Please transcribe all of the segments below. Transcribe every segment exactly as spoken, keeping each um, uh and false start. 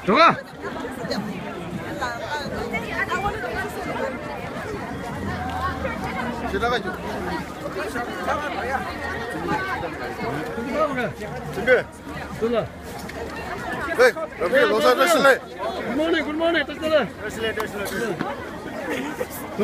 འགྲོ་ག་ཞེ་དྲག་ག་རྒྱུ། ཅི་འདྲ། ཧེ། རབ་རྒྱས་ལོ་གསར་བཀྲ་ཤིས་བདེ་ལེགས། Good morning, good morning, བཀྲ་ཤིས་བདེ་ལེགས། བཀྲ་ཤིས་བདེ་ལེགས། བཀྲ་ཤིས་བདེ་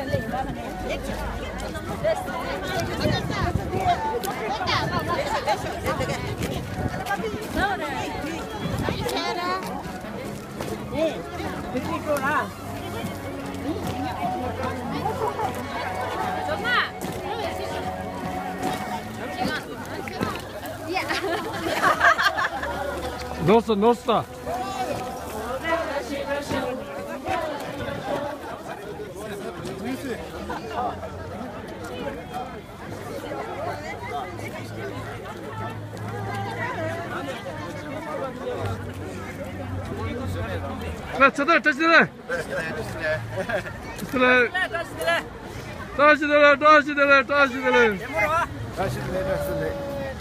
ལེགས། ནོར་སོང་། ནོར་སོང་། ལ་ཚེ་ཐར་བཀྲ་ཤིས་བདེ་ལེགས། བཀྲ་ཤིས་བདེ་ལེགས། བཀྲ་ཤིས་བདེ་ལེགས། བཀྲ་ཤིས་བདེ་ལེགས། བཀྲ་ཤིས་བདེ་ལེགས། བཀྲ་ཤིས་བདེ་ལེགས།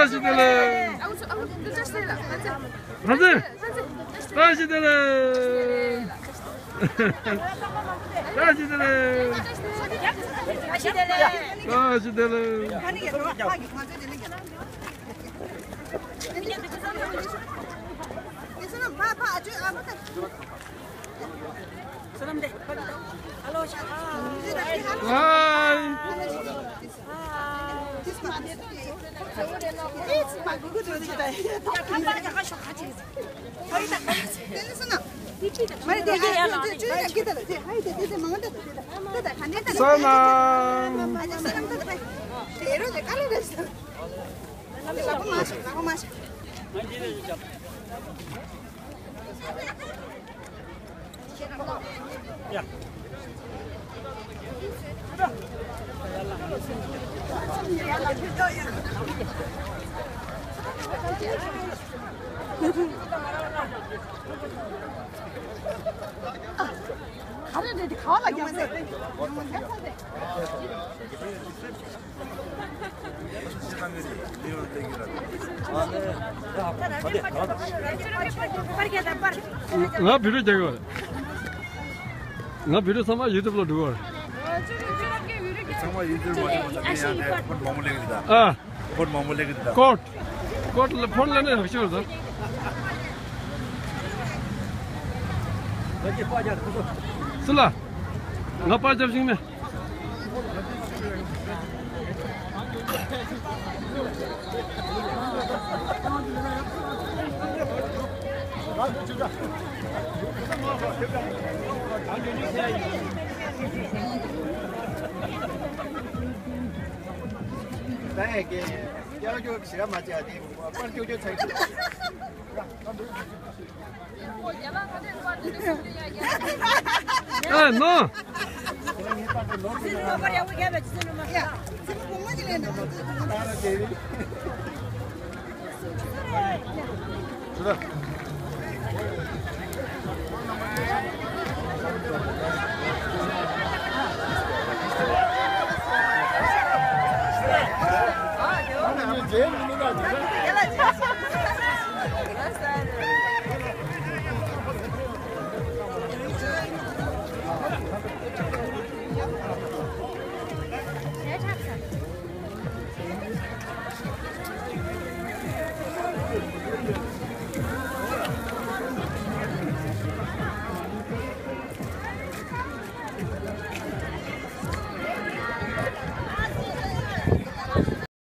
བཀྲ་ཤིས་བདེ་ལེགས། བཀྲ་ཤིས་བདེ་ལེགས། ལྷ་རྩེ། བཀྲ་ཤིས་བདེ་ལེགས། བཀྲ་ཤིས་བདེ་ལེགས། བཀྲ་ཤིས་བདེ་ལེགས། ཧའི། ས་ན། ང་བི་ཌིའོ་རྒྱག་གི་ཡོད། ང་བི་ཌིའོ་ཚང་མ་ཡུ་ཊུབ་ལ་འགྲོ་གི་ཡོད་རེད། ཚང་མ་ཡུ་ཊུབ་མ་འགྲོ་བ་དང་ཡང་དེ་ཕོན་མང་པོ་སླེབས་ཀྱི་འདུག་ད། ཨ། ཕོན་མང་པོ་སླེབས་ཀྱི་འདུག་ད། ཀོཊ། ཀོཊ་ལ་ཕོན་སླེབས་ན་ཡག་ཤོས་རེད་ད། སུ་ལ། ང་པར་རྒྱབ་ཤིང་ནས། ཨ་ནོ།